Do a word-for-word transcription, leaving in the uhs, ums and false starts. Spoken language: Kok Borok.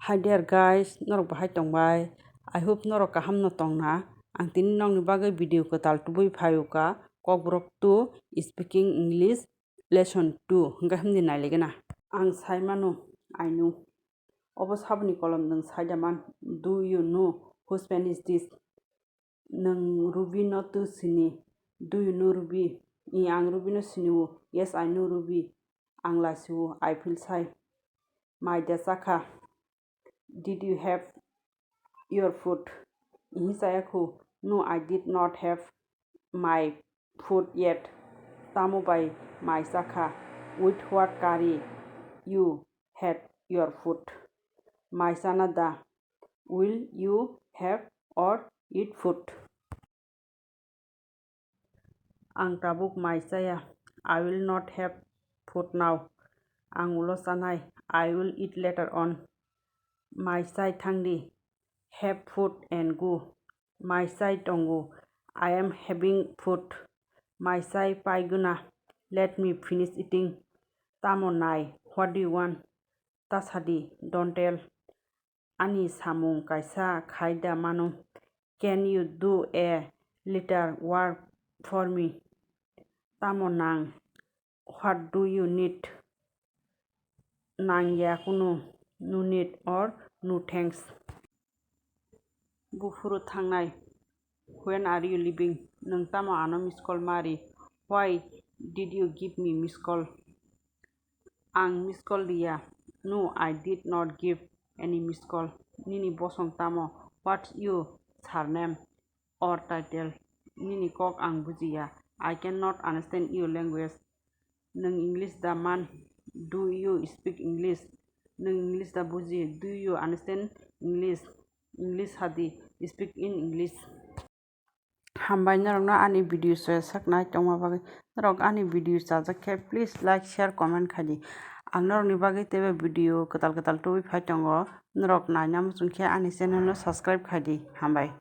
Hi there guys, norok bahai tongbai? I hope norok kaham no tongna. Ang tini nokni bagwi video kwtal tubui phaiuka, Kokborok two, Speaking English, Lesson two hwnkhe himni nailigena. Ang sai mano, I know. Obo saboni kolom nwng saida man. Do you know whose pen is this? Nwng Ruby no twi sini? Do you know Ruby? I, ang Ruby no sini-o. Yes, I know Ruby. Ang lasi-o, I feel shy. Maida chakha? Did you have your food? Ihi chayakhu? No, I did not have my food yet. Tamo bai mai chakha? With what curry you had your food? Mai chana da? Will you have or eat food? Ang tabuk mai chaya. I will not have food now. Ang ulo chanai. I will eat later on. Mai chai thangdi. Have food and go. Mai chai tongo. I am having food. Mai chai paigwna. Let me finish eating. Tamo nai? What do you want? Ta sadi. Don't tell. Ani samung kaisa khai da mano. Can you do a little work for me? Tamo nang? What do you need? Nang ya kunu. No need or no thanks. Buphuru thangnai. When are you leaving? Nwng tamo ano miss call mari? Why did you give me miss call? Ang miss call riya. No, I did not give any miss call. Nini bosong tamo? What's your surname or title? Nini kok ang bujiya. I cannot understand your language. Nwng English da man? Do you speak English? Nwng English da buji? Do you understand English? English hadi. Speak in English. Hambai norokno ani video soya saknai tongma bagwi. Norok ani video chajak khe please like, share, comment khaidi. Ang norokni bagwi teibo video kwtal kwtal tubui phai tongo. Norok naina muchung khe ani channel no subscribe khaidi. Hambai.